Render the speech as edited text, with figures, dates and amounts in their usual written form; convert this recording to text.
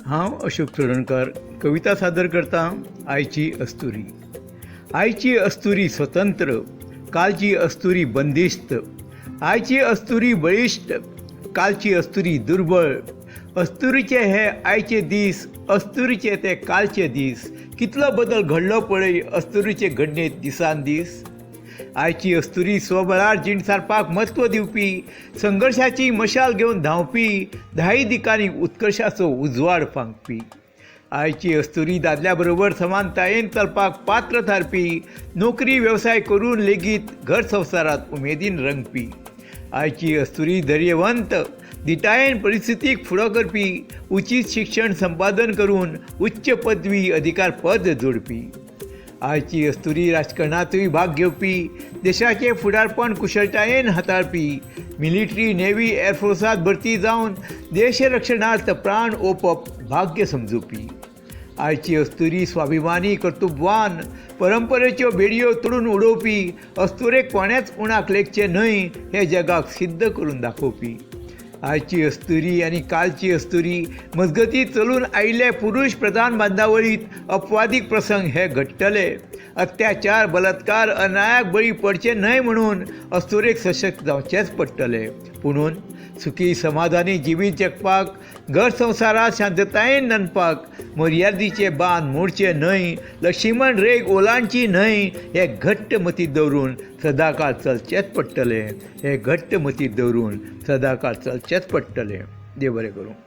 हांव अशोक चोडणकर कविता सादर करतां. आयची अस्तुरी. आयची अस्तुरी स्वतंत्र, कालची अस्तुरी बंदिस्त. आयची अस्तुरी बळिश्ट, कालची अस्तुरी दुर्बळ. अस्तुरीचे हे आयचे दीस, अस्तुरीचे ते कालचे दीस. कितलो बदल घडलो पळय अस्तुरीचे घडणेंत दिसान दीस. आयची अस्तुरी स्वबळार जीण सारपाक म्हत्व दिवपी, संघर्शाची मशाल घेवन धांवपी, धाय दिकांनी उत्कर्शाचो उजवाड फांकपी. आयची अस्तुरी दादल्या बरोबर समानतायेन चलपाक पात्र थारपी, नोकरी वेवसाय करून लेगीत घर संवसारांत उमेदीन रंगपी. आयची अस्तुरी धैर्यवंत, धिटायेन परिस्थितीक फुडो करपी, उचीत शिक्षण संपादन करून उच्च पदवी अधिकार पद जोडपी. आयची अस्तुरी राजकारणांतूय भाग घेवपी, देशाचें फुडारपण कुशळटायेन हाताळपी, मिलिटरी नेव्ही एअरफोर्सांत भरती जावन देशरक्षणार्थ प्राण ओंपप भाग्य समजुपी. आयची अस्तुरी स्वाभिमानी, कर्तुबवान, परंपरेच्यो बेडयो तोडून उडोवपी, अस्तुरेक कोणेंच उणाक लेखचें न्हय हें जगाक सिद्ध करून दाखोवपी. आयची अस्तुरी आनी कालची अस्तुरी मजगती चलून आयिल्ले पुरुश प्रधान बांदावळींत अपवादीक प्रसंग हे घडटले. अत्याचार, बलात्कार, अन्यायाक बळी पडचे न्हय म्हणून अस्तुरेक सशक्त जावचेंच पडटलें. पुणून सुखी समाधानी जिवीत जगपाक, घर संवसारांत शांततायेन नंदपाक मर्यादीचे बांद मोडचे न्हय, लक्ष्मण रेग ओलांडची न्हय हें घट्ट मतींत दवरून सदांकाळ चलचेंच पडटलें. हें घट्ट मतींत दवरून सदांकाळ चलचेंच पडटलें. देव बरें करूं.